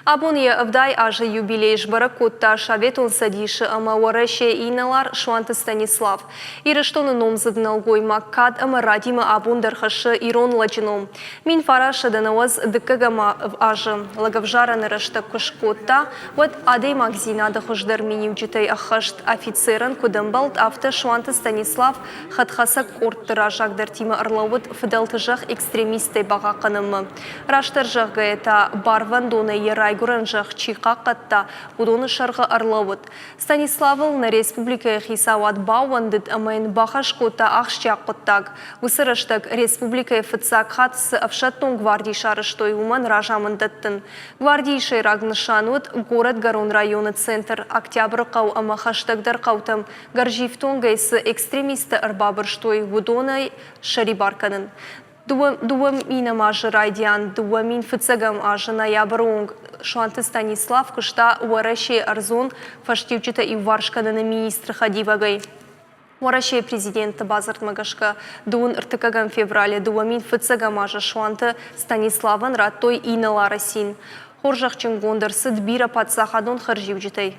Абон йӕ 70 азы юбилей сбӕрӕг кодта Советон Цӕдисы ӕмӕ Уӕрӕсейы инӕлар Суанты Станислав. Ирыстоны номдзыд нӕлгоймаг кад ӕмӕ радимӕ абон дӕр хӕссы ирон лӕджы ном. 1990 дыккӕгӕм азы лӕгӕвзарӕны рӕстӕг куы скодта, уӕд адӕймагдзинады хуыздӕр миниуджытӕй ӕххӕст офицерӕн куыд ӕмбӕлд, афтӕ Суанты Станислав хӕдхӕцӕг къордты раззагдӕртимӕ ӕрлӕууыд фыдӕлты зӕхх экстремисттӕй бахъахъхъӕнынмӕ. Растдӕр зӕгъгӕйӕ та, барвӕндонӕй йӕ райгуырӕн зӕхх чи хъахъхъӕдта, уыдоны сӕргъы ӕрлӕууыд. Станиславыл нӕ республикӕйы хицауад баууӕндыд ӕмӕ йын бахӕс кодта ахсджиаг хъуыддаг. Уыцы рӕстӕг республикӕйы фыццаг хатт цы ӕфсӕддон гварди сарӕзтой, уымӕн разамынд дӕттын. Гвардийы сӕйраг нысан уыд горӕтгӕрон районы центр Октябрыхъӕу ӕмӕ хӕстӕгдӕр хъӕутӕм гӕрзифтонгӕй цы экстремисттӕ ӕрбабырстой, уыдонӕй сӕрибар кӕнын. Дыууӕ минӕм азы райдиан, 2000 фыццӕгӕм азы ноябры онг Суанты Станислав куыста Уӕрӕсейы ӕрдзон фӕстиуджытӕ иуварс кӕныны министры хӕдивӕгӕй. Уӕрӕсейы президенты бадзырдмӕ гӕсгӕ дыууын ӕртыккӕгӕм февралы 2000 фыццӕгӕм азы Суанты Станиславӕн радтой инӕлары цин. Хорзӕхджынгонд ӕрцыд бирӕ паддзахадон хӕрзиуджытӕй.